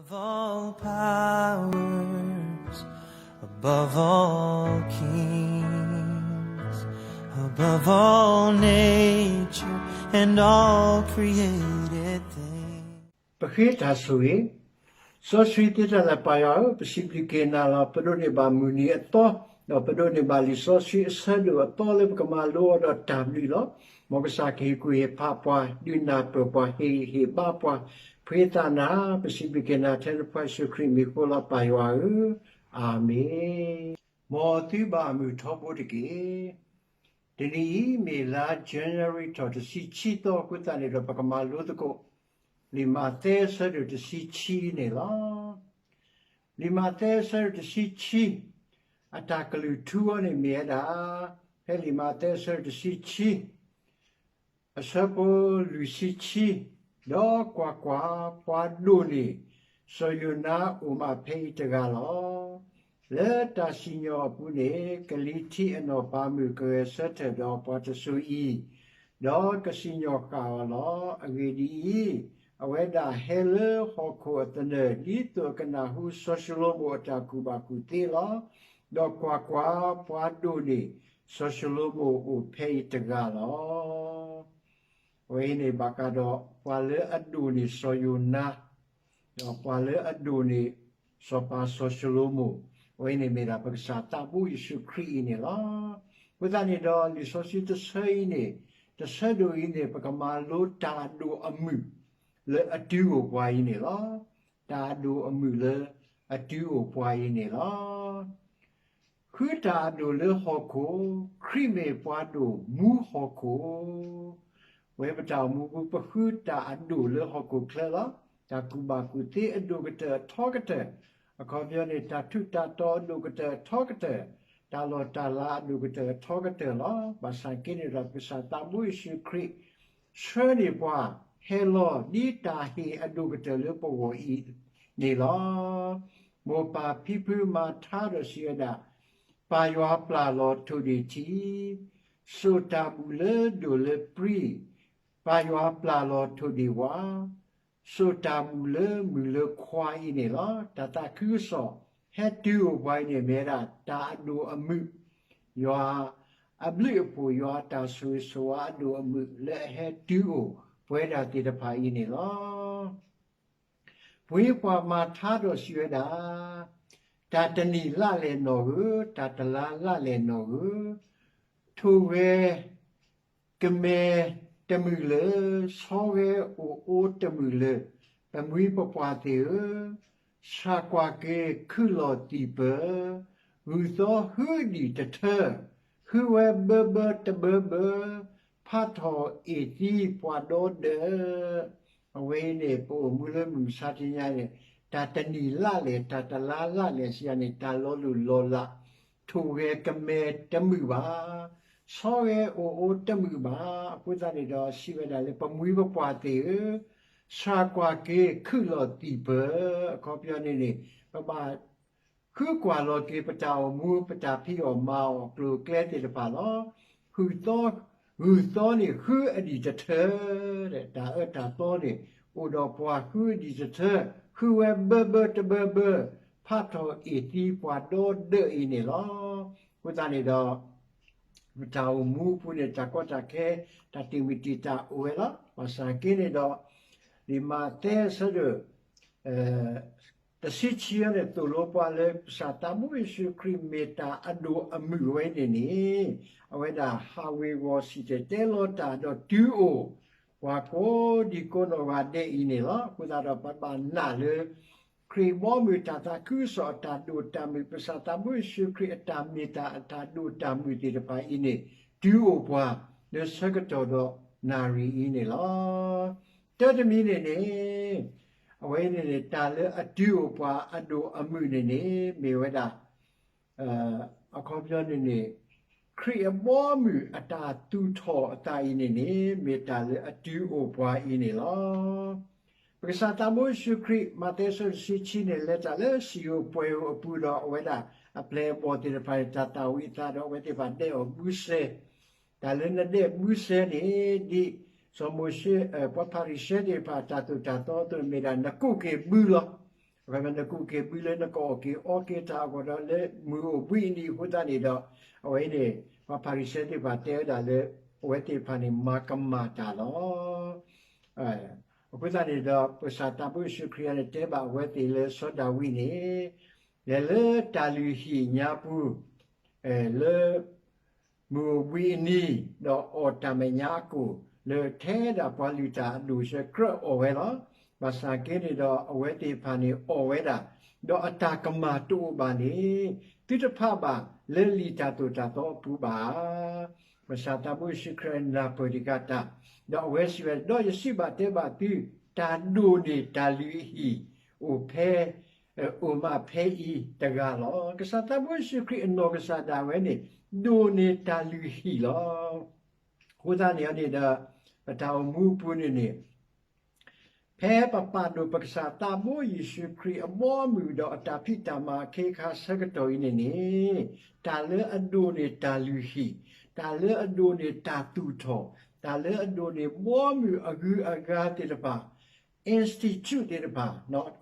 Above all powers, above all kings, above all nature and all created things. ပဃ့တၢ်ဆိၣ်ဂ့ၤ, စီဆှံသ့တၢ်လၢပၢ်ယွၤဧၢ, ပစံးဘျုးက့ၤနၤလီၤ. ပဒိးန့ၢ်ဘၣ်မုၢ်နံၤအသီ, ဒီးပဒိးန့ၢ်ဘၣ်လံာ်စီဆှံအဆၢဒိၣ်အသီလၢပကမၤလိအီၤဒီးတၢ်ဘျုးလီၤ. မ်ကစၢ်ကဟ့ၣ်ကူၣ်ဟ့ၣ်ဖးပှၤ, ဒုးနၢ်ပၢၢ်ပှၤ, ဟ့ၣ်ဂံၢ်ဟ့ၣ်ဘါပှၤ, ပဃ့သးနၤ, ပစံးဘျုးက့ၤနၤထဲနဖိယ့ၣ်ၡူးခရံာ်မံၤအဃိလီၤ ပၢ်ယွၤဧၢ, အၤမ့ၣ်. မ်သုဘၣ်မုာ်ထီဘိတက့ၢ်. တနံၤအံၤမ့ၢ်လါ January ထီၣ်တဆံခံသီအဃိသတးန့ၣ်ဒီး ပကမၤလိသကိး လံာ်မးသဲအဆၢဒိၣ်တဆံခံန့ၣ်လီၤ. လံာ်မးသဲအဆၢဒိၣ်တဆံခံ အတၢ်ကလုၢ်ထူအီၤန့ၣ်မ့ၢ်ဝဲဒၣ် ဖဲလံာ်မးသဲအဆၢဒိၣ်တဆံခံ အဆၢဖိလွံၢ်ဆံခံ, ဒီးကွၢ်ကွၢ်, ပှၤဒိၣ်န့ၢ် စီၤယိၤနါအိၣ်မးဖဲအံၤတဂၤလီၤ. လၢတၢ်စံၣ်ညီၣ်အပူၤန့ၣ် ကလံၤထံးအနီၢ်ပၤမုၣ်ကဂဲၤဆၢထၢၣ်ဒီးပှၤတစိၤအံၤ, ဒီးကစံၣ်ညီၣ်ဃာ်အီၤလီၤ. အဂ့ၢ်ဒ်အံၤ, အဝဲဒၣ်ဟဲလၢဟီၣ်ခိၣ်အသနၢၣ် ဒ်သိးအကနၢ်ဟူစီၤၡလိၤမိၣ်အတၢ်ကူၣ်ဘၣ်ကူၣ်သ့လီၤ. ဒီးကွၢ်ကွၢ်, ပှၤဒိၣ်န့ၢ်စီၤၡလိၤမိၣ်အိၣ်ဖဲအံၤတဂၤလီၤ. အဝဲအံၤန့ၣ်ဘၣ်ဃးဒီးပှၤလၢအဒိၣ်န့ၢ်စီၤယိၤနါ, ဒီးပှၤလၢအဒိၣ်န့ၢ်စီၤပၤစီၤၡလိၤမိၣ်, အဝဲအံၤန့ၣ်မ့ၢ်ဒၣ်ပကစၢ်သးဘိယ့ၣ်ၡူးခရံာ်အံၤန့ၣ်လီၤ. အဃိသတးန့ၣ်ဒီး လံာ်စီဆှံတဆၢအံၤန့ၣ်, တဆၢဒိၣ်အံၤန့ၣ် ပကမၤလိတၢ်အဒိၣ်အမုၢ်လၢအတုၤအိၣ်ပှၤအံၤန့ၣ်လီၤ. တၢ်အဒိၣ်အမုၢ်လၢအတုၤအိၣ်ပှၤအံၤန့ၣ်လီၤ. ဃုတၢ်အဒိၣ်လၢဟီၣ်ခိၣ်, ခရံာ်မ့ၢ်ပှၤဒိၣ်မူဟီၣ်ခိၣ်, ဝဲပတၢ်အိၣ်မူပူၤ ပဃုတၢ်အဒိၣ်လၢဟီၣ်ခိၣ်ချၢလီၤ. တၢ်ကူၣ်ဘၣ်ကူၣ်သ့အဒိၣ်ကတၢၢ်အထီကတၢၢ်, အခီပညီန့ၣ် တၢ်ထူးတၢ်တီၤအဒိၣ်ကတၢၢ်အထီကတၢၢ်, တၢ်လီၢ်တၢ်လၤအဒိၣ်ကတၢၢ်အထီကတၢၢ်လီၤ. ဘၣ်ဆၣ်က့န့ၣ်ဒီး ပကစၢ်သးဘိယ့ၣ်ၡူးခရံာ် ဆှၢန့ၢ်ပှၤ ဟဲလီၤဒ်တၢ်ဟ့ၣ်အဒိၣ်ကတၢၢ်လၢပဂီၢ်အံၤန့ၣ်လီၤ. မိၢ်ပၢ်ဖံဖုမၤထါဒီးစံးဝဲဒၣ်, ပၢ်ယွၤပျၢ်လီၤထိၣ်ဒ့ၣ်ထံ, စိာ်တၢ်ဘူၣ်လၢဒိၣ်လၢပြံ, ပၢ်ယွၤပျၢ်လီၤထိၣ်ဒ့ၣ်ဝါ, စိာ်တၢ်ဘူၣ်လၢမုၢ်လၢခွါအံၤန့ၣ်လီၤ. တၢ်သးခုကစီၣ်ဟဲတုၤအိၣ်ပှၤအံၤန့ၣ် မ့ၢ်ဝဲဒၣ်တၢ်အဒိၣ်အမုၢ်, ယွၤအဘျုးအဖှိၣ်, ယွၤအတၢ်ဆိၣ်ဂ့ၤဆိၣ်ဝါအဒိၣ်အမုၢ်လၢအဟဲတုၤအိၣ်ပှၤဒၣ်သ့ၣ်တဖၣ်အံၤန့ၣ်လီၤ. ပှၤမၤထါဒီးစံးဝဲဒၣ်, တၢ်တနံၣ်လၢ်လဲၣ်နီၢ်ဧၢ, တၢ်တလါလၢ်လဲၣ်နီၢ်ဧၢ, ထိၣ်ဂဲၤကမဲတမုာ်လၢာ်, ဆီဂဲၤအိၣ်အိတမုာ်လၢာ်, ပမှံပပှၢ်သ့ၣ်ဧၢ, ဆှၣ်ကွၢ်က့ၤခုၣ်လီၢ်သံၣ်ပၢၤ, ဂုၢ်သီဃုအဒံၣ်တထၢ, ဃုဝဲဘၢဘၢတဘၢဘၢ, ဖးထီၣ်အ့ၣ်သံပှၤဒီဒၢး. အဝဲအံၤန့ၣ် ပအိၣ်မူလၢမုၢ်မဆါတနံၤညါန့ၣ်, တၢ်တနံၣ်လၢ်လဲၣ် တၢ်တလါလၢ်လဲၣ်စံးယၤန့ၣ် တၢ်လီၤလိၢ်လီၤလး, ထိၣ်ဂဲၤကမဲတမုာ်ဘၣ်, ဆီဂဲၤအိၣ်အိတမုာ်ဘၣ်. အဃိသတးန့ၣ်ဒီး စံးဝဲဒၣ်လၢပမှံပပှၢ်သ့ၣ်ဧၢ, ဆှၣ်ကွၢ်က့ၤခုၣ်လီၢ်သံၣ်ပၢၤ, အခီပညီန့ၣ်န့ၣ် ပဘၣ် ဃုကွၢ်လီၤက့ၤပတၢ်အိၣ်မူ ပတၢ်ဖံးအီၣ်မၤအီၣ်အကျိၤအကျဲသ့ၣ်တဖၣ်လီၤ. ဂုၢ်သီ, ဂုၢ်သီန့ၣ်ဃုအဒံၣ်တထၢ, တၢ်အၢတၢ်သီန့ၣ် အိၣ်ဒီးပှၤဃုအဒံၣ်တထၢ, ဃုဝဲဘၢဘၢတဘၢဘၢ, ဖးထီၣ်အ့ၣ်သံပှၤဒီဒၢးအံၤန့ၣ်လီၤ. အဃိသတးန့ၣ်ဒီး ပတၢ်အိၣ်မူအပူၤန့ၣ် တၢ်ကီတၢ်ခဲ တၢ်တံာ်မုၢ်တံာ်တာ်အိၣ်ဝဲလီၤ. ဘၣ်ဆၣ်က့န့ၣ်ဒီး လံာ်မးသဲအဆၢဒိၣ် တဆံခံန့ၣ် သိၣ်လိပှၤလၢ ကစၢ်သးဘိယ့ၣ်ၡူးခရံာ်မ့ၢ်တၢ်အဒိၣ်အမုၢ်ဝဲန့ၣ်န့ၣ်, အဝဲဒၣ်ဟးဝ့ၤဝီၤစံၣ်တဲၤတဲလီၤတၢ်ဒီးတုၤအိၣ်ပှၤကိးဒံကိးနီၢ်ဂၤဒဲးအံၤန့ၣ်လီၤ. အဃိသတးဒီးပဘၣ်နာ်လၢ ခရံာ်ဘီမုၢ်တၢ်သးခုကစီၣ်အတၢ်ဒိၣ်တၢ်မုၢ်, ကစၢ်သးဘိယ့ၣ်ၡူးခရံာ်အတၢ်မ့ၢ်တၢ်အတၢ်ဒိၣ်တၢ်မုၢ်သ့ၣ်တဖၣ်အံၤန့ၣ် တုၤအိၣ်ပှၤလၢဆၢကတီၢ်ဒီးနၣ်ရံၣ်အံၤန့ၣ်လီၤ. တၢတမံၤန့ၣ်န့ၣ် အဝဲအံၤန့ၣ်န့ၣ် တၢ်လၢအတုၤအိၣ်ပှၤအဒိၣ်အမုၢ်န့ၣ်န့ၣ် မ့ၢ်ဝဲဒၣ် အခီပညီန့ၣ်န့ၣ် ခရံာ်အဘီအမုၢ်အတၢ်သူၣ်ထီၣ်အသးအံၤန့ၣ်န့ၣ် မ့ၢ်တၢ်လၢအတုၤအိၣ်ပှၤအံၤန့ၣ်လီၤ. ပကစၢ်သးဘိယ့ၣ်ၡူးခရံာ် မးသဲအဆၢတဆံခံန့ၣ် လဲၤတၢ်လၢစံာ်ဧိၤပှဲၤဧိၤအပူၤဒီး အဝဲဒၣ်အပျဲၢ်အဘီၣ်သ့ၣ်တဖၣ်န့ၣ် တၢ်သၣ်ဝံၤအသးဒီး အဝဲသ့ၣ်တဖၣ်ဒဲးအီၤဘုစဲ, တၢ်လၢနဒဲးဘုစဲန့ၣ် ဒ်စီၤမိၤၡ့ ပှၤဖၤရံၤၡဲသ့ၣ်တဖၣ် တၢ်သိၣ်တၢ်သီအသိးန့ၣ် မ့ၢ်ဒၣ်နကိးက့ၤဘုလီၤ. နကူးက့ၤဘုလၢနကအီၣ်က့ၤအီက့ၤတၢ်အဂီၢ်ဒီး လၢမုၢ်အိၣ်ဘှံးအနံၤအဃိသတးန့ၣ်ဒီး အဝဲအံၤန့ၣ် ပှၤဖၤရံၤၡဲသ့ၣ်တဖၣ်တဲဝဲဒၣ်လၢ အဝဲသ့ၣ်တဖၣ်န့ၣ် မၤကမၣ်တၢ်လီၤ. အဃိသတးန့ၣ်ဒီး ပကစၢ်သးဘိယ့ၣ်ၡူးခရံာ်န့ၣ် တဲဘၣ်အဝဲသ့ၣ်လၢစီၤဒၤဝံးန့ၣ် လဲၤလၢတၢ်လုၢ်ဟံၣ်ညါပူၤ လၢ မုၢ်အိၣ်ဘှံးအနံၤ, ဒီးအီၣ်တၢ်မဲာ်ညါအကိၣ် လၢထဲဒၣ်ပှၤလုၢ်တၢ်အဒိၣ်ဆၢကြၢးအီၣ်ဝဲလီၤ. ဘၣ်ဆၣ်က့န့ၣ်ဒီး အဝဲသ့ၣ်တဖၣ်န့ၣ်အီၣ်ဝဲဒၣ်, ဒီးအတၢ်ကမၣ်တအိၣ်ဘၣ်န့ၣ် သုတဖးဘၣ်လၢလံာ်တၢ်သိၣ်တၢ်သီအပူၤဘၣ်ဧါ. ပကစၢ်သးဘိယ့ၣ်ၡူးခရံာ်နၢ်ပၢၢ်တံၢ်ဃာ်တၢ်, ဒီးအဝဲစံးဝဲ, ဒီးယစံးဘၣ်တဲဘၣ်သု, တၢ်ဒိၣ်န့ၢ်တၢ်လုၢ်အဟံၣ် အိၣ်ဖဲ အိၣ်မးဖဲအံၤတဂၤလီၤ. ကစၢ်သးဘိယ့ၣ်ၡူးခရံာ်အနီၢ်ကစၢ်ဒၣ်ဝဲန့ၣ် ဒိၣ်န့ၢ်တၢ်လုၢ်ဟံၣ်လီၤ. အဃိသတးန့ၣ်န့ၣ်ဒီး ပတၢ်အိၣ်မူအပူၤန့ၣ်န့ၣ် ဖဲပပာ်ဒိၣ်ပကစၢ်သးဘိယ့ၣ်ၡူးခရံာ်အဘီအမုၢ်ဒီးအတၢ်ဖံးတၢ်မၤအခ့အခါဆၢကတီၢ်အံၤန့ၣ်န့ၣ် တၢ်လၢအဒိၣ်န့ၢ်တၢ်လုၢ်ဟံၣ်, တၢ်လၢအဒိၣ်န့ၢ်တၢ်သူၣ်ထီၣ်, တၢ်လၢအဒိၣ်န့ၢ်ဘီအမုၢ်အဂုၤအဂၤသ့ၣ်တဖၣ် institute သ့ၣ်တဖၣ်,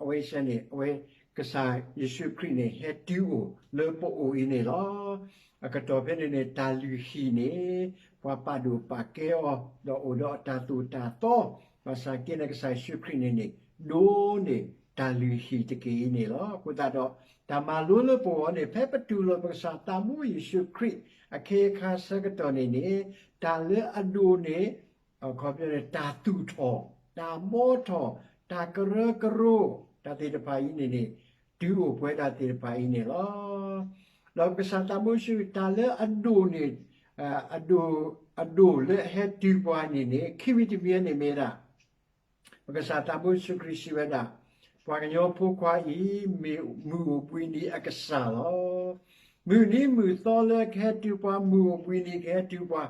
အဝဲစဲန့ၣ် အဝဲကစၢ်ယ့ၣ်ၡူးခရံာ်န့ၣ် ဟဲတုၤအိၣ်လၢပအိၣ်အံၤန့ၣ်လီၤ. အကတီၢ်ဖဲန့ၣ်န့ၣ် တၢ်လုၢ်ဟံၣ်န့ၣ် ပှၤပာ်ဒိၣ်ပာ်ကဲအီၤ ဒီးအိၣ်ဒီးအတၢ်သိၣ်တၢ်သီ, ဘၣ်ဆၣ်က့န့ၣ် ကစၢ်ယ့ၣ်ၡူးခရံာ်န့ၣ်န့ၣ် ဒိၣ်န့ၢ်တၢ်လုၢ်ဟံၣ်တက့ၢ်အံၤန့ၣ်လီၤ. အဃိသတးဒီး တၢ်မၤလိလၢပဂီၢ်န့ၣ် ဖဲပတူၢ်လိာ်ပကစၢ်သးဘိယ့ၣ်ၡူးခရံာ်အခ့အခါဆၢကတီၢ်န့ၣ်န့ၣ် တၢ်လၢအဒိၣ်န့ၢ် အခီပညီန့ၣ် တၢ်သူၣ်ထီၣ်, တၢ်ဘီထီၣ်, တၢ်ကရၢကရိ, တၢ်သ့ၣ်တဖၣ်အံၤန့ၣ်န့ၣ် တုၤအိၣ်ပှဲၤဒၣ်သ့ၣ်တဖၣ်အံၤန့ၣ်လီၤ. ဒီးပကစၢ်သးဘိယ့ၣ်ၡူးခရံာ် တၢ်လၢအဒိၣ်န့ၢ် အဒိၣ်, အဒိၣ်လၢအဟဲတုၤပှၤန့ၣ်န့ၣ် ခံမံၤတမံၤန့ၣ်မ့ၢ်ဒၣ် ပကစၢ်သးဘိယ့ၣ်ၡူးခရံာ်စံးဝဲဒၣ်, ပှၤကညီဖိခွါအံၤ မ့ၢ်မုၢ်အိၣ်ဘှံးနံၤအကစၢ်လီၤ. မုၢ်နံၤမုၢ်သီလၢကဟဲတုၤပှၤ, မုၢ်အိၣ်ဘှံးနံၤကဟဲတုၤပှ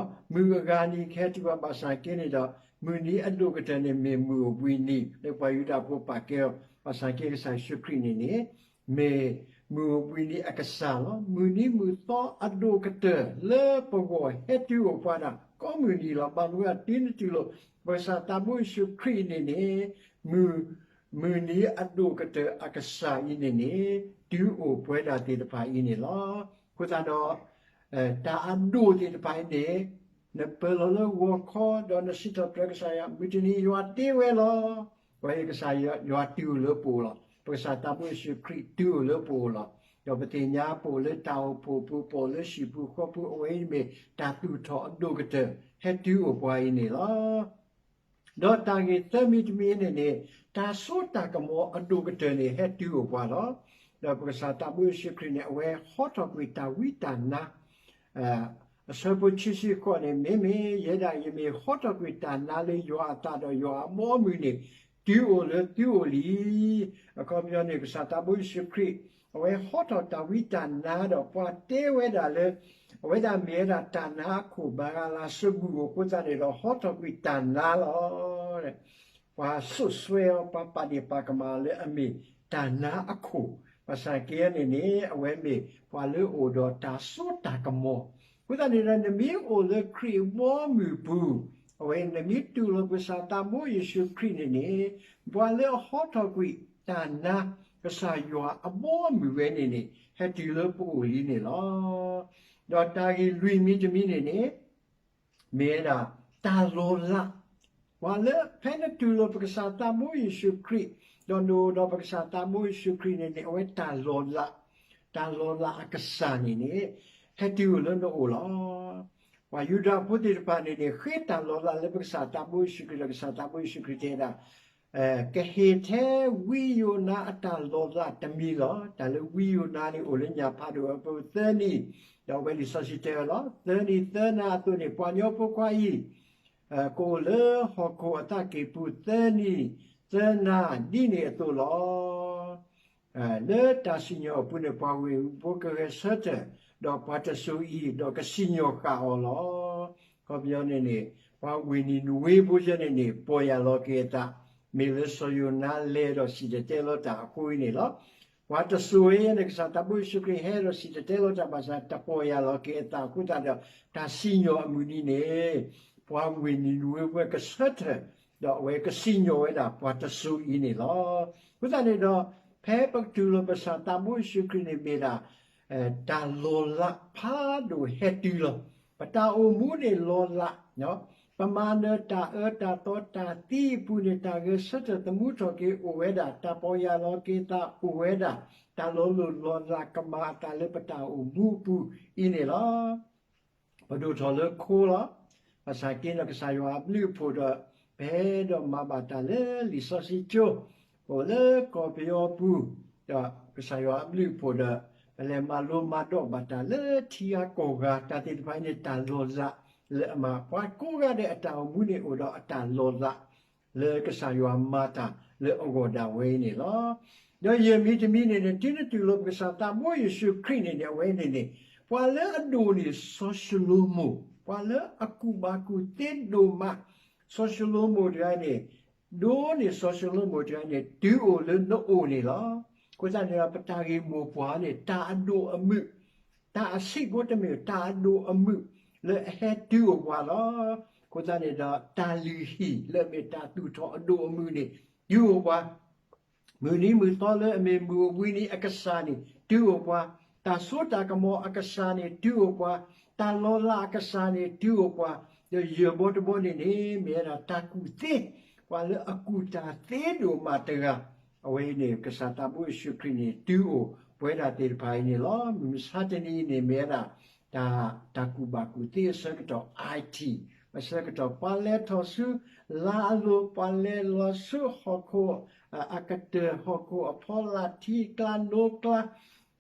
ၤ, မုၢ်အဂၤနံၤကဟဲတုၤပှၤ, ဘၣ်ဆၣ်က့န့ၣ်ဒီး မုၢ်နံၤအဒိၣ်ကတၢၢ်န့ၣ် မ့ၢ်မုၢ်အိၣ်ဘှံးနံၤ လၢပှၤယူဒၤဖိပာ်ကဲအီၤ, ဘၣ်ဆၣ်က့ကစၢ်ယ့ၣ်ၡူးခရံာ်န့ၣ်န့ၣ် မ့ၢ်မုၢ်အိၣ်ဘှံးနံၤအကစၢ်လီၤ. မုၢ်နံၤမုၢ်သီအဒိၣ်ကတၢၢ်လၢပဂီၢ်ဟဲတုၤအိၣ်ပှၤဒၣ်ကိးမုၢ်နံၤလီၤ. ဘၣ်မနုၤအဃိ တုၤနတူၢ်လိာ် ပကစၢ်သးဘိယ့ၣ်ၡူးခရံာ်န့ၣ်န့ၣ် မုၢ်, မုၢ်နံၤအဒိၣ်ကတၢၢ်အကစၢ်အံၤန့ၣ်န့ၣ် တုၤအိၣ်ပှဲၤဒၣ်သ့ၣ်တဖၣ်အံၤန့ၣ်လီၤ. အဃိသတးဒီး တၢ်အဒိၣ်သ့ၣ်တဖၣ်အံၤန့ၣ် နပၢၢ်လီၤလၢဂီၤခီ ဒီးနစံးထီၣ်ပတြၢၤကစၢ်ယွၤ မုၢ်တနံၤယွၤတ့ဝဲလီၤ. ပှၤအံၤကစၢ်ယွၤတုၤအိၣ်လၢပအိၣ်လီၤ. ပကစၢ်သးဘိယ့ၣ်ၡူးခရံာ်တုၤအိၣ်လၢပအိၣ်လီၤ. ဒီးပသ့ၣ်ညါပအိၣ်လၢတၢ်အိၣ်ဖှိၣ်ပူၤ ပအိၣ်လၢဟံၣ်ပူၤဃီပူၤ အဝဲအံၤမ့ၢ်တၢ်သူၣ်ထီၣ်အဒိၣ်ကတၢၢ် ဟဲတုၤအိၣ်ပှၤအံၤန့ၣ်လီၤ. ဒီးတၢ်ဂ့ၢ်သၢမံၤတမံၤန့ၣ်န့ၣ် တၢ်စိတၢ်ကမီၤအဒိၣ်ကတၢၢ်န့ၣ် ဟဲတုၤအိၣ်ပှၤလီၤ. ဒီးပကစၢ်သးဘိယ့ၣ်ၡူးခရံာ်န့ၣ် အဝဲဟီထီၣ်ကွံာ်တၢ်ဝံတၢ်နါ အဆၢဖိခံဆံဃိးန့ၣ် မ့မ့ၢ်ယဲဒၣ်ယမ့ၢ်ဟီထီၣ်ကွံာ်တၢ်နါလၢယွၤအသးဒီးယွၤအဘီအမုၢ်န့ၣ် တုၤအိၣ်လၢသုအိၣ်လံ. အခီပညီန့ၣ် ကစၢ်သးဘိယ့ၣ်ၡူးခရံာ် အဝဲဟီထီၣ်တၢ်ဝံတၢ်နါဒီး ပှၤတဲဝဲဒၣ်လၢ အဝဲဒၣ်မ့ၢ်ဝဲဒၣ်တၢ်နါအခိၣ် ဘၤဂၤလးစဘူၣ်အဃိသတးန့ၣ်ဒီး ဟီထီၣ်ကွံာ်တၢ်နါလီၤ. ပှၤစိာ်ဆှၢအီၤ ပှၤပာ်ဒ့ၣ်ပာ်ကမၣ်လၢအမ့ၢ်တၢ်နါအခိၣ်, ဘၣ်ဆၣ်က့န့ၣ်န့ၣ် အဝဲမ့ၢ်ပှၤလၢအအိၣ်ဒီးတၢ်စိတၢ်ကမီၤ. အဃိသတးန့ၣ်ဒီး နမ့ၢ်အိၣ်လၢခရံာ်အဘီအမုၢ်ပူၤ, အဝဲနမ့ၢ်တူၢ်လိာ်ပကစၢ်သးဘိယ့ၣ်ၡူးခရံာ်န့ၣ်န့ၣ် ပှၤလၢအဟီထီၣ်ကွံာ်တၢ်နါ ကစၢ်ယွၤအဘီအမုၢ်ဝဲန့ၣ်န့ၣ် ဟဲတုၤလၢပအိၣ်လံန့ၣ်လီၤ. ဒီးတၢ်ဂ့ၢ်လွံၢ်မံၤတမံၤန့ၣ်န့ၣ် မ့ၢ်ဝဲဒၣ်တၢ်လီၤလး, ပှၤလၢဖဲနတူၢ်လိာ်ပကစၢ်သးဘိယ့ၣ်ၡူးခရံာ် ဒီးနအိၣ်ဒီးပကစၢ်သးဘိယ့ၣ်ၡူးခရံာ်န့ၣ်န့ၣ် အဝဲတၢ်လီၤလး, တၢ်လီၤလးအကစၢ်န့ၣ်န့ၣ် ဟဲတုၤအိၣ်လၢနအိၣ်လီၤ. ပှၤယူဒၤဖိသ့ၣ်တဖၣ်န့ၣ်န့ၣ် ဃ့တၢ်လီၤလးလၢပကစၢ်သးဘိယ့ၣ်ၡူးခရံာ်ဒီး ကစၢ်သးဘိယ့ၣ်ၡူးခရံာ်တဲဒၣ် ကဟ့ၣ်ထဲဝံယိၤနါအတၢ်လီၤလးတမံၤလီၤ. တၢ်လၢဝံယိၤနါန့ၣ်အိၣ်လၢညၣ်ဖးဒိၣ်အပူၤသၢနံၣ်, ဒီးအဝဲလံာ်စီဆှံတဲဝဲလီၤ. သၢနံၣ်သၢနၤအသိးန့ၣ် ပှၤကညီဖိခွါအံၤ ကအိၣ်လၢဟီၣ်ခိၣ်အသးကံၢ်ပူၤသၢနံၣ်သၢနၤဒ်န့ၣ်အသိးလီၤ. လၢတၢ်စံၣ်ညီၣ်အပူၤန့ၣ် ပှၤဝ့ၢ်ဖိကဂဲၤဆၢထၢၣ်, ဒီးပှၤတစိၤအံၤ ဒီးကစံၣ်ညီၣ်ဃာ်အီၤလီၤ. အခီပညီန့ၣ်န့ၣ် ပှၤဝ့ၢ်နံၤနဝ့ဖိယဲန့ၣ်န့ၣ် ပီၢ်ယၢ်လီၤက့ၤအသး, မ့ၢ်လၢစီၤယိၤနါလဲၤဒီးစံၣ်တဲၤတဲလီၤတၢ်အဃိအံၤန့ၣ်လီၤ. ပှၤတစိၤအံၤန့ၣ် ကစၢ်သးဘိယ့ၣ်ၡူးခရံာ်ဟဲဒီးစံၣ်တဲၤတဲလီၤတၢ်ဘၣ်ဆၣ် တပီၢ်ယၢ်လီၤက့ၤအသးအဃိသတးဒီး တၢ်စံၣ်ညီၣ်အမုၢ်နံၤန့ၣ် ပှၤဝ့ၢ်နံၤနဝ့ဖိကဆၢထၢၣ် ဒီးအဝဲကစံၣ်ညီၣ်ဝဲဒၣ်ပှၤတစိၤအံၤန့ၣ်လီၤ. အဃိသတးန့ၣ်ဒီး ဖဲပကတူၢ်လိာ်ပကစၢ်သးဘိယ့ၣ်ၡူးခရံာ်န့ၣ်မ့ၢ်ဒၣ် တၢ်လီၤလးဖးဒိၣ်ဟဲတုၤလီၤ. ပတၢ်အိၣ်မူန့ၣ်လီၤလး, ပမၤနၢၤတၢ်အၢတၢ်သီတၢ်သံအပူၤန့ၣ် တၢ်ဂဲၤဆၢထၢၣ်သမူထီၣ်က့ၤအိၣ်ဝဲဒၣ်, တၢ်ပီၢ်ယၢ်လီၤက့ၤသးအိၣ်ဝဲဒၣ်, တၢ်လီၤလိၢ်လီၤလးကမၤအသးလၢပတၢ်အိၣ်မူအပူၤအံၤန့ၣ်လီၤ. ပဒိၣ်ထီၣ်လၢခိလီၤ. ဘၣ်ဆၣ်က့န့ၣ် ကစၢ်ယွၤအဘျုးအဖှိၣ်ဒီး ပအဲၣ်ဒိးမၤဘၣ်တၢ်လၢလံာ်စီဆှံကၠိ, အိၣ်လၢကီၢ်ပယီၤပူၤ, ဒီးကစၢ်ယွၤအဘျုးအဖှိၣ်ဒီး ပလဲၤမၤလိမၤဒိးဘၣ်တၢ်လၢထံဂၤကီၢ်ဂၤ တၢ်သ့ၣ်တဖၣ်အံၤန့ၣ် တၢ်လီၤလးလၢအမၤ ပှၤကိးဂၤဒဲးအတၢ်အိၣ်မူန့ၣ်အိၣ်ဒီးအတၢ်လီၤလး လၢကစၢ်ယွၤမၤတၢ်လၢအဂီၢ်ဒၣ်ဝဲအံၤန့ၣ်လီၤ. ဒီးယဲၢ်မံၤတမံၤန့ၣ်န့ၣ် တုၤနတူၢ်လိာ်ပကစၢ်သးဘိယ့ၣ်ၡူးခရံာ်န့ၣ်န့ၣ် အဝဲန့ၣ်န့ၣ် ပှၤလၢအဒိၣ်န့ၣ်စီၤၡလိၤမိၣ်, ပှၤလၢအကူၣ်ဘၣ်ကူၣ်သ့ဒိၣ်မး, စီၤၡလိၤမိၣ်တဂၤန့ၣ် ဒိၣ်န့ၢ်စီၤၡလိၤမိၣ်တဂၤန့ၣ် တုၤအိၣ်လၢနအိၣ်န့ၣ်လီၤ. အဃိသတးန့ၣ်ဒီး ပတၢ်ဂ့ၢ်မိၢ်ပှၢ်န့ၣ် တၢ်အဒိၣ်အမုာ်, တၢ်အဆံးဖိတမ့ၢ် တၢ်အဒိၣ်အမုာ်လၢအဟဲတုၤအိၣ်ပှၤလီၤ. အဃိသတးန့ၣ်ဒီး တၢ်လုၢ်ဟံၣ်လၢအမ့ၢ်တၢ်သူၣ်ထီၣ်အဒိၣ်အမုာ်န့ၣ် တုၤအိၣ်ပှၤ မုၢ်နံၤမုၢ်သီလၢအမ့ၢ်မုၢ်အဝံၤနံၤအကစၢ်န့ၣ် တုၤအိၣ်ပှၤ, တၢ်စိတၢ်ကမီၤအကစၢ်န့ၣ် တုၤအိၣ်ပှၤ, တၢ်လီၤလးအကစၢ်န့ၣ် တုၤအိၣ်ပှၤ, ဒီးယဲၢ်ဘီတဘီန့ၣ်န့ၣ် မ့ၢ်ဝဲဒၣ်တၢ်ကူၣ်သ့, ပှၤလၢအကူၣ်တၢ်သ့ဒိၣ်မးတဂၤ, အဝဲအံၤန့ၣ် ကစၢ်သးဘိယ့ၣ်ၡူးခရံာ်န့ၣ် တုၤအိၣ်ပဝဲဒၣ်သ့ၣ်တဖၣ်အံၤန့ၣ်လီၤ. မုၢ်မဆါတနံၤအံၤန့ၣ် မ့ၢ်ဝဲဒၣ် တၢ်, တၢ်ကူၣ်ဘၣ်ကူၣ်သ့အဆၢကတီၢ် I T, အဆၢကတီၢ် ပှၤလဲၤထီၣ်ဆူလါအလိၤ, ပှၤလဲၤလီၤဆူဟီၣ်ခိၣ်အကတၢၢ်, ဟီၣ်ခိၣ်အဖီလာ်ထံကျါနိကျါ,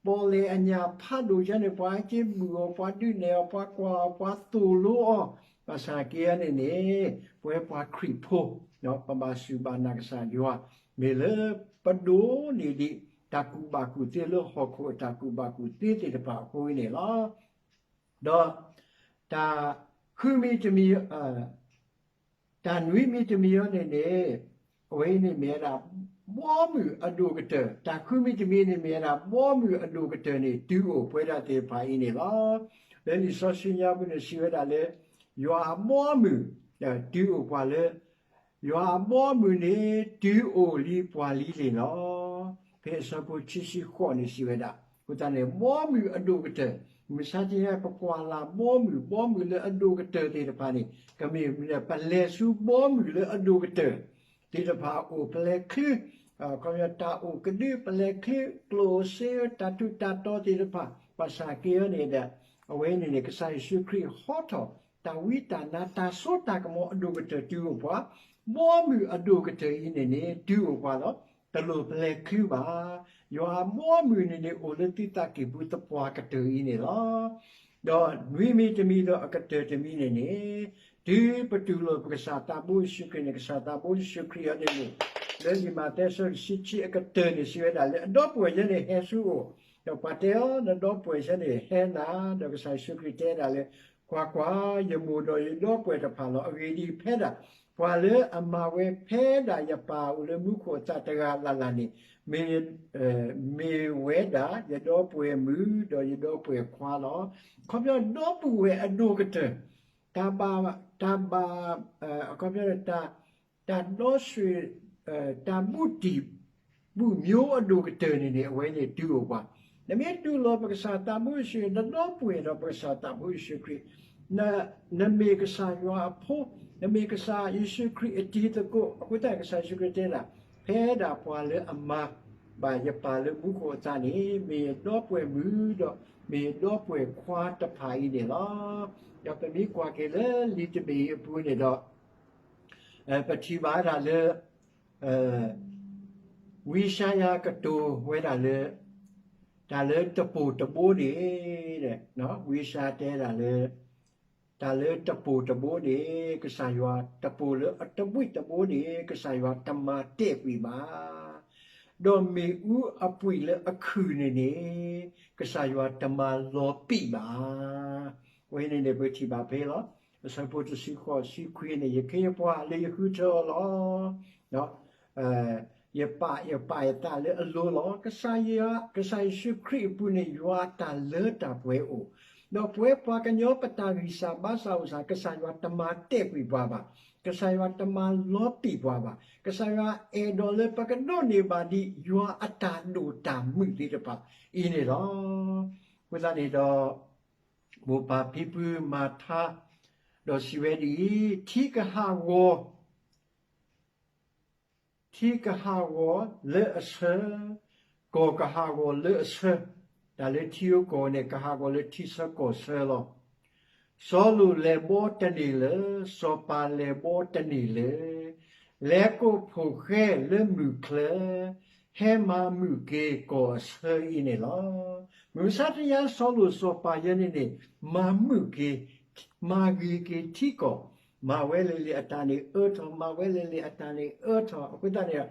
ပီၣ်လဲၣ်အညၣ်ဖးဒိၣ်ယဲန့ၣ် ပှၤဟဲက့ၤဘုၣ်အီၤ, ပှၤဒုးနဲၣ်အီၤ, ပှၤကွၢ်အီၤ, ပှၤသိၣ်လိအီၤ, ဘၣ်ဆၣ်က့န့ၣ်န့ၣ် ပဝဲပှၤခရံာ်ဖိ ပဘၣ်စူၢ်ဘၣ်နာ်ကစၢ်ယွၤ, မ့ၢ်လၢပဒိးန့ၢ်ဒံး တၢ်ကူၣ်ဘၣ်ကူၣ်သ့လၢဟီၣ်ခိၣ်အတၢ်ကူၣ်ဘၣ်ကူၣ်သ့သ့ၣ်တဖၣ်အဃိန့ၣ်လီၤ. ဒီးတၢ်ဃုမံၤတမံၤ, တၢ်နွံမံၤတမံၤအံၤန့ၣ်န့ၣ်, အဝဲအံၤန့ၣ်မ့ၢ်ဝဲဒၣ် ဘီမုၢ်အဒိၣ်ကတၢၢ်, တၢ်ဃုမံၤတမံၤန့ၣ်မ့ၢ်ဝဲဒၣ် ဘီမုၢ်အဒိၣ်ကတၢၢ်န့ၣ် တုၤအိၣ်ပဝဲဒၣ်သ့ၣ်တဖၣ်အံၤန့ၣ်လီၤ. လၢလံာ်စီဆှံညါပူၤန့ၣ် စံးဝဲဒၣ်လၢ ယွၤအဘီအမုၢ် တုၤအိၣ်ပှၤလၢ ယွၤအဘီအမုၢ်န့ၣ် တုၤအိၣ်လံပှၤလံန့ၣ်လီၤ. ဖဲအဆၢဖိခံဆံဃိးန့ၣ်စံးဝဲဒၣ်, အဃိသတးန့ၣ် ဘီမုၢ်အဒိၣ်ကတၢၢ်, မုၢ်မဆါတနံၤ ပကွၢ်လၢ်ဘီမုၢ်, ဘီမုၢ်လၢအဒိၣ်ကတၢၢ်သ့ၣ်တဖၣ်န့ၣ် ကမ့ၢ်ပလဲၤဆူဘီမုၢ်လၢအဒိၣ်ကတၢၢ်သ့ၣ်တဖၣ်အအိၣ်, ပလဲၤချုး ခီပညီတၢ်အိၣ်ကဒု, ပလဲၤချုးကျိၣ်စ့ တၢ်ထူးတၢ်တီၤသ့ၣ်တဖၣ်, ဘၣ်ဆၣ်က့အံၤန့ၣ်ဒီး အဝဲန့ၣ်န့ၣ် ကစၢ်ယ့ၣ်ၡူးခရံာ်ဟီထီၣ် တၢ်ဝံတၢ်နါ တၢ်စိတၢ်ကမီၤအဒိၣ်ကတၢၢ်တုၤအိၣ်ပှၤ, ဘီမုၢ်အဒိၣ်ကတၢၢ်အံၤန့ၣ်န့ၣ် တုၤအိၣ်ပှၤလီၤ. တလိၣ်ပလဲၤချုးဘၣ်. ယွၤအဘီအမုၢ်န့ၣ်န့ၣ် အိၣ်လၢသုသးကံၢ်ပူၤသပှၢ်ကတၢၢ်အံၤန့ၣ်လီၤ. ဒီးနွံမံၤတမံၤဒီးအကတၢၢ်တမံၤန့ၣ်န့ၣ်, တုၤပတူၢ်လိာ်ပကစၢ်သးဘိယ့ၣ်ၡူးခရံာ်န့ၣ် ကစၢ်သးဘိယ့ၣ်ၡူးခရံာ်အံၤန့ၣ်န့ၣ်, လၢလံာ်မးသဲအဆၢတဆံခံအကတၢၢ်န့ၣ် စံးဝဲဒၣ်လၢ အဒီပုၢ်ဝဲၢ်ယဲန့ၣ်ဟဲဆူအအိၣ်, ဒီးပှၤတဲအီၤ နဒီပုၢ်ဝဲၢ်ယဲန့ၣ်ဟဲနၤ, ဒီးကစၢ်ယ့ၣ်ၡူးခရံာ်တဲဒၣ်လၢ ကွၢ်ကွၢ်, ယမိၢ်ဒီးယဒီပုၢ်ဝဲၢ်တဖၣ်လီၤ. အဂ့ၢ်ဒ်အံၤ, ဖဲဒၣ်ပှၤလၢအမၤဝဲဖဲဒၣ်ယပၢ်အိၣ်လၢမူခိၣ်အသးတဂၤလၢ်လၢ်န့ၣ် မ့ၢ်, မ့ၢ်ဝဲဒၣ်ယဒီပုၢ်ဝဲၢ်မုၣ် ဒီးယဒီပုၢ်ဝဲၢ်ခွါလီၤ. အခီပညီဒီပုၢ်ဝဲၢ်အဒိၣ်ကတၢၢ်, တၢ်ဘၣ်, တၢ်ဘၣ်, အခီပညီ တၢ်ဒီဆွ့ၣ်, တၢ်ဘူၣ်တံၢ် ဘူၣ်မျိုးအဒိၣ်ကတၢၢ်န့ၣ်န့ၣ် အဝဲန့ၣ်တုၤအိၣ်ပှၤ, နမ့ၢ်တူၢ်လိာ်ပကစၢ်သးဘိယ့ၣ်ၡူး, နဒီပုၢ်ဝဲၢ်ဒီးပကစၢ်သးဘိယ့ၣ်ၡူးခရံာ်, နမ့ၢ်ကစၢ်ယွၤအဖိ, နမ့ၢ်ကစၢ်ယ့ၣ်ၡူးခရံာ်အတံၤသကိး, အဃိသတးကစၢ်ယ့ၣ်ၡူးခရံာ်တဲဒၣ်, ဖဲဒၣ်ပှၤလၢအမၤဘၣ်ယပၢ်လၢမူခိၣ်အသးန့ၣ် မ့ၢ်ယဒီပုၢ်ဝဲၢ်မုၣ် ဒီးမ့ၢ်ယဒီပုၢ်ဝဲၢ်ခွါတဖၣ်အံၤန့ၣ်လီၤ. ဒီးပမ့ၢ်ကွၢ်က့ၤလၢလံာ်တဘ့ၣ်အံၤအပူၤန့ၣ်ဒီး ပထံၣ်ဘၣ်ဒၣ်လၢ ဝံယၡါယၤကတိၤဝဲဒၣ်လၢ တၢ်လၢတပိၢ်တဘိန့ၣ်, ဝံယၡါယၤတဲဒၣ်လၢ တၢ်လၢတပိၢ်တဘိန့ၣ် ကစၢ်ယွၤတပိၢ်လၢအတဘှံးတဘိန့ၣ် ကစၢ်ယွၤတမၤတဲာ်ကွံာ်ဘၣ်, ဒီးမ့ၣ်အူအပှံာ်လၢအခုၣ်န့ၣ်န့ၣ် ကစၢ်ယွၤတမၤလီၤပံာ်ဘၣ်. အဝဲန့ၣ်န့ၣ် ပထံၣ်ဘၣ်ဖဲလီၤ. အဆၢဖိတဆံဃိး ဆံခွံန့ၣ် ယခ့ယပှၤလၢယဃုထၢအီၤလီၤ. ယပာ်, ယပာ်ယသးလၢအလိၤလီၤ. ကစၢ်ယွၤ, ကစၢ်ယ့ၣ်ၡူးခရံာ်အပူၤန့ၣ် ယွၤအတၢ်လၢတၢ်ပှဲၤအိၣ်, ဒီးပဝဲပှၤကညီပတၢ်ဂံၢ်စၢ်ဘါစၢ်အိၣ်စၢ် ကစၢ်ယွၤတမၤတဲာ်ကွံာ်ပှၤဘၣ်. ကစၢ်ယွၤတမၤလီၤပံာ်ပှၤဘၣ်. ကစၢ်ယွၤအဲၣ်ဒိးလၢပကဒိးန့ၢ်ဘၣ်ဒံးယွၤအတၢ်ဒိၣ်တၢ်မုၢ်သ့ၣ်တဖၣ်အံၤန့ၣ်လီၤ. အဃိသတးန့ၣ်ဒီး မိၢ်ပၢ်ဖံဖုမၤထါ ဒီးစံးဝဲဒ်အံၤ, ထံကဟးဂီၤ ထံကဟးဂီၤလၢအဆၢ, ကီၢ်ကဟးဂီၤလၢအဆၢ, တၢ်လၢထံဧိၤကီၢ်န့ၣ် ကဟးဂီၤလၢထံဆၢကီၢ်ဆၢလီၤ. စီၤလိာ်လဲၤဘီတန့ၢ်လၢၤ, စီၤပၤလဲၤဘီတန့ၢ်လၢၤ, လဲၤကိးဖိၣ်ဃဲလၢမုၢ်ချၢ, ဟဲမၤမုာ်က့ၤကီၢ်အဆၢအံၤန့ၣ်လီၤ. မုၢ်မဆါတနံၤညါ စီၤလိာ်စီၤပၤယဲန့ၣ်န့ၣ် မၤမုာ်က့ၤ မၤဂ့ၤက့ၤထံကီၢ်, မၤဝဲလဲၤလဲၤအတၢ်န့ၣ်အၢထီၣ်, မၤဝဲလဲၤလဲၤအတၢ်န့ၣ်အၢထီၣ်, အဃိသတးန့ၣ်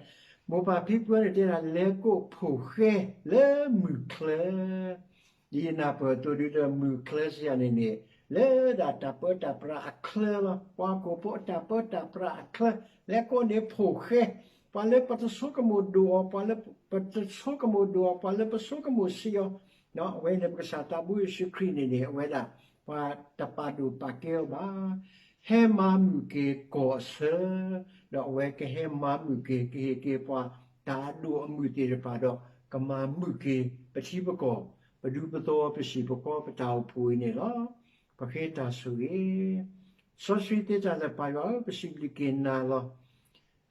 မိၢ်ပၢ်ဖံဖုန့ၣ်တဲဒၣ် လဲၤကိးဖိၣ်ဃဲလၢမုၢ်ချၢ, ဒ်ယနၢ်ပၢၢ်အသိးဒုဒီး မုၢ်ချၢစံးယၤန့ၣ်န့ၣ် လၢဒၣ်တၢ်ပၢတၢ်ပြးအချၢလီၤ. ပှၤဟီၣ်ခိၣ်ဖိအတၢ်ပၢတၢ်ပြးအချၢ, လဲၤကိးန့ၢ်ဖိၣ်ဃဲ, ပှၤလၢပတဆိကမိၣ်ဒိၣ်အီၤ, ပှၤလၢပတဆိကမိၣ်ဒိၣ်အီၤ, ပှၤလၢပဆိကမိၣ်ဆံးအီၤ, အဝဲန့ၣ် ပကစၢ်သးဘိယ့ၣ်ၡူးခရံာ်န့ၣ်န့ၣ် အဝဲဒၣ် ပှၤတပာ်ဒိၣ်ပာ်ကဲအီၤဘၣ်. ဟဲမၤမုာ်က့ၤကီၢ်အဆၢ, ဒီးအဝဲကဟဲမၤမုာ်က့ၤ ကဟ့ၣ်က့ၤပှၤတၢ်အဒိၣ်အမုၢ်သ့ၣ်တဖၣ်ဒီး ကမၤမုာ်က့ၤပထံပကီၢ်, ပဒူပသီ ပစံၣ်ပကီၢ် ပတၢ်အိၣ်ဖှိၣ်အံၤန့ၣ်လီၤ. ပဃ့တၢ်ဆိၣ်ဂ့ၤ စီဆှံသ့တၢ်လၢာ်ပၢ်ယွၤဧၢ, ပစံးဘျုးက့ၤနၤလီၤ.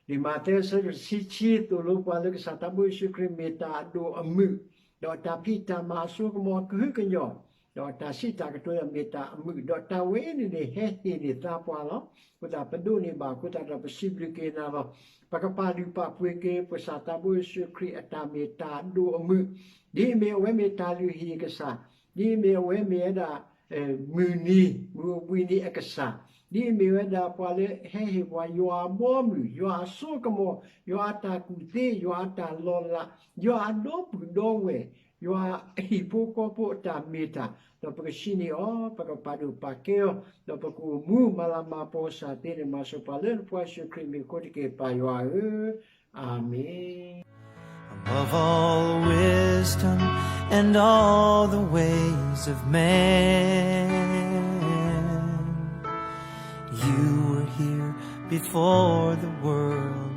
လံာ်မးသဲအဆၢဒိၣ်တဆံခံ သိၣ်လိပှၤလၢကစၢ်သးဘိယ့ၣ်ၡူးခရံာ်မ့ၢ်တၢ်အဒိၣ်အမုၢ်, ဒီးတၢ်ဖံးတၢ်မၤအစိကမီၤကဟုကညီၢ်, ဒီးတၢ်စံးတၢ်ကတိၤမ့ၢ်တၢ်အမုာ်, ဒီးတၢ်ဝဲအံၤန့ၣ်န့ၣ် ဟဲဟ့ၣ်န့ၢ်သါပှၤလီၤ. အဃိသတးပဒိးန့ၢ်ဘၣ်အဃိသတးဒီး ပစံးဘျုးက့ၤနၤလီၤ. ပကပာ်လုၢ်ပာ်ပှ့ၤက့ၤ ပကစၢ်သးဘိယ့ၣ်ၡူးခရံာ်အတၢ်မ့ၢ်တၢ်အဒိၣ်အမုၢ်, ဒ်အမ့ၢ်အဝဲမ့ၢ်တၢ်လုၢ်ဟံၣ်အကစၢ်, ဒ်အမ့ၢ်အဝဲမ့ၢ်ဝဲဒၣ် မုၢ်နံၤ မုၢ်အိၣ်ဘှံးနံၤအကစၢ်, ဒ်အမ့ၢ်ဝဲဒၣ်ပှၤလၢဟဲဟ့ၣ်ပှၤယွၤအဘီအမုၢ်, ယွၤအစိကမီၤ, ယွၤအတၢ်ကူၣ်သ့, ယွၤအတၢ်လီၤလး, ယွၤအဒီပုၢ်ဒီဝဲၢ်, ယွၤအဟံၣ်ဖိဃီဖိအတၢ်မ့ၢ်တၢ်, ဒီးပကဟံးန့ၢ်အီၤ, ပကပာ်ဒိၣ်ပာ်ကဲအီၤ, ဒီးပကအိၣ်မူမၤလၤမၤကပီၤကစၢ်သ့န့ၣ် မၤစၢၤပှၤလၢနဖိယ့ၣ်ၡူးခရံာ်မံၤအဃိတက့ၢ် ပၢ်ယွၤဧၢ, အၤမ့ၣ်. Above all wisdom and all the ways of man, you were here before the world